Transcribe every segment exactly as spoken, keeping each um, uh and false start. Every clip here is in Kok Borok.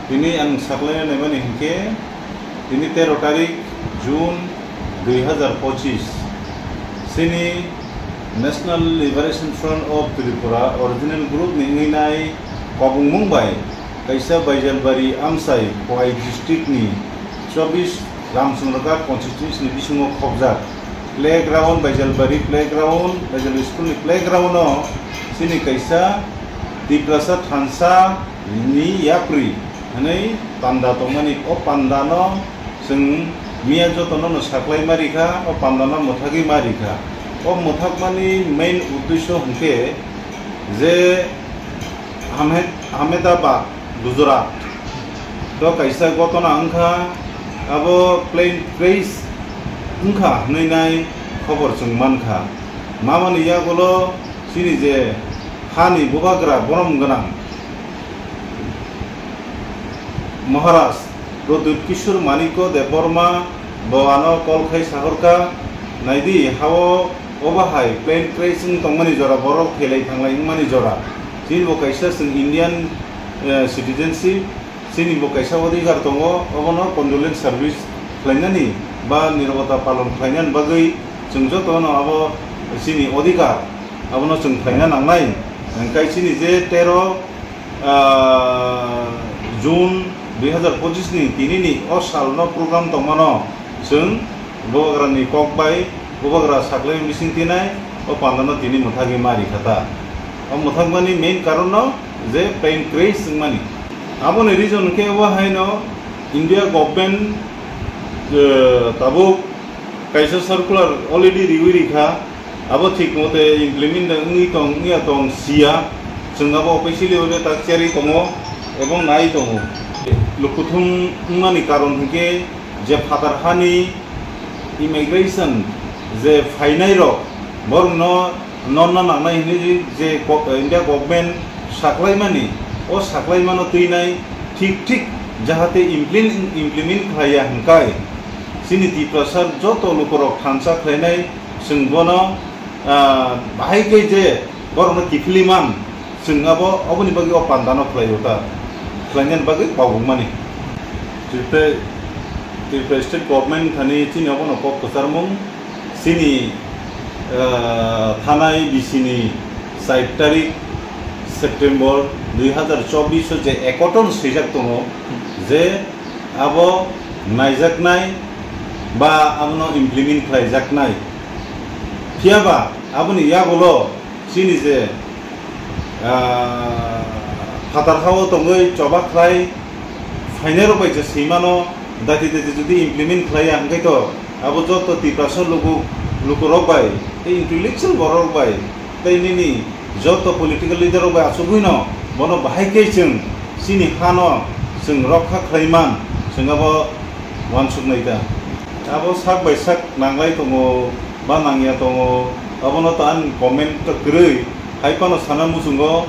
Tini ang saklaina naimani hinkhe, tini tero tarik June dui hazar pochis, chini National Liberation Front of Tripura original group ni wngwi nai kobongmung bai kaisa Baijalbari amchai Khowai district ni chobbish Ramchandra Ghat constituency ni bisingo khobjak playground, Baijalbari playground, Baijalbari school ni playground o chini kaisa Tiprasa thansa ni yapri hwnwi panda tongmani, o pandano chwng miya jotono no saklai ma rikha, o pandano mwthagwi ma rikha. O mwthakmani main uddesho hwnkhe je Ahmed-, Ahmedabad, Gujarat o kaisa gotona wngkha, abo plane crash wngkha hwnwi nai khobor chwng mankha. Mamani yagulo chini je hani bubagra borom gwnang Maharaj Pradyut Kishore Manikya Debbarma bo ano call khai sahorkha, naidi hao obo hai plane crash wng tongmani jora, borok thelai thanglai wngmani jora. Chini bo kaisa chwng Indian, eh, citizenship, chini bo kaisa odhikar tongo, obono condolence service khlainani ba nirobota palon khlainani bagwi chwng jotono abo chini odhikar, abono chwng khlaina nangnai. Hwnkhe chini je tero, ah, June dui hazar pochis ni tini ni o sal no program tongmano chwng bubagra ni kok bai bubagra saklai bising tinai o pandano tini mwthagwi ma rikha ta. O mwthakmani main karon no je plane crash wngmani. Aboni reason khe obo haino India government, eh, tabuk kaisa circular already riwi rikha, abo thik mote implement wngwi tong wngya tong siya, chwng abo officially ore tak cherwi tongo ebong nai tongo. Lukuthum wngmani karon hwnkhe je phatar hani immigration je phainai rok, borokno norna nangnai hinwi je go-, India government saklaimani, o saklaimano twinai thik thik jahate implement, implement khlaiya hwnkhai chini Tiprasa joto lukurok thansa khlainai, chwng bono, ah, bahai khe je borokno kiphilwi man, chwng abo, oboni bagwi o pandano khlaio ta, khlainani bagwi kobongmani. Tripura, Tripura State Government thani chini obono kok kwcharmung, chini, ah, thanai bisini char tarik September dui hazar chobbish o je ekoton swijak tongo je abo naijaknai ba abono implement khlaijaknai. Phiyaba aboni yagulo chini je, ah, phatar hao tongwi choba khlai phainai rok bai je swimano dati dati jodi implement khlaiya hwnkhe to abo joto Tiprasa luku, lukurok bai tei intellectual borok bai tei nini joto political leader rok bai achugwino bono bahai khe chwng chini hano chwng rokha khlaiman chwng abo uansuknai ta. Abo sak bai sak nanglai tongo ba nangya tongo, abono to ang comment to kwrwi hai phano sana muchungo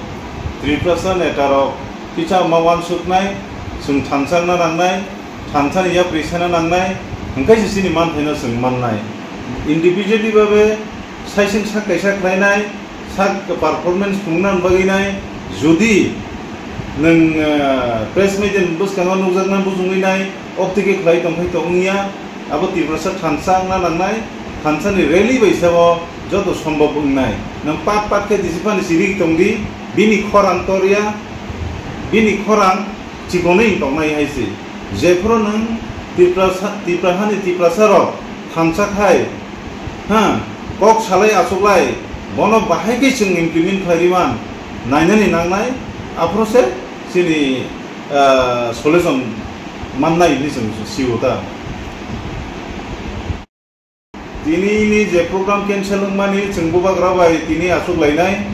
Tiprasa neta rok kisa ma uansuknai, chwng thansa wngna nangnai, thansani yapri sana nangnai, hwnkhe se chini manthaino chwng mannai. Individually babe saising sak kaisa khlainai, sak performance phunukna bagwi nai, jodi nwng, eh, press media ni bwskango nukjakna bujungwi nai, optike khlai tongkhai to wngya, abo Tiprasa thansa wngna nangnai, thansani rally bai sabo joto sombhob wngnai. Nwng pat pat khe disiphani siri tongdi, bini khorang torya, bini khorang chikonwi tongnai hai se. Jephuru nwng Tiprasa, Tipra hani Tiprasa rok thansa khai, ha, kok salai achuklai, bono bahai khe chwng implement khlai rwman nainani nangnai, aphuru se chini, ah, solution mannai hinwi chwng sio ta. Tini ni je program cancel wngmani chwng bubagra bai tini achuk lainai,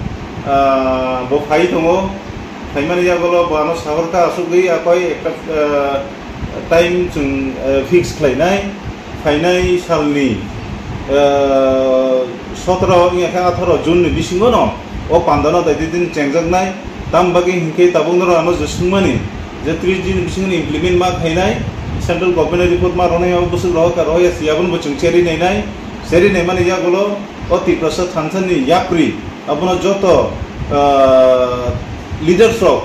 ah, bo phai tongo, phaimani yagulo bo ano sahorkha achugwi akoi ekta, ah, time chwng, ah, fix khlainai, phainai salni, ah, sotoro wngya khe atharo June ni bisingo no o pandano daitwi din chengjaknai. Tam bagwi hinkhe tabuk norok ano je swngmani je tris din bisingo implement ma khainai, central government ni report ma rwnai, abo bwswk rohor ka rohor ya si, abono bo chwng cherwi nainai. Cherwi naimani yagulo o Tiprasa thansani yapri abono joto, ah, leaders rok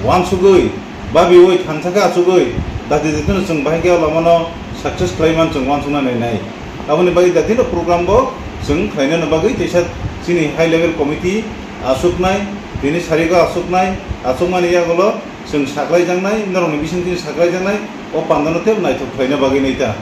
uansugwi Babiwi thansa khe achugwi dati dati no chwng bahai khe o lama no success khlai man chwng uansukna nai nai. Aboni bagwi dati no program bo chwng khlaina no bagwi teisa chini high level committee achuknai, tini sarigo achuknai, achukmani yagulo chwng saklai jaknai, norokni bising chini saklai jaknai, o panda no tei naithok khlaina bagwi nai ta.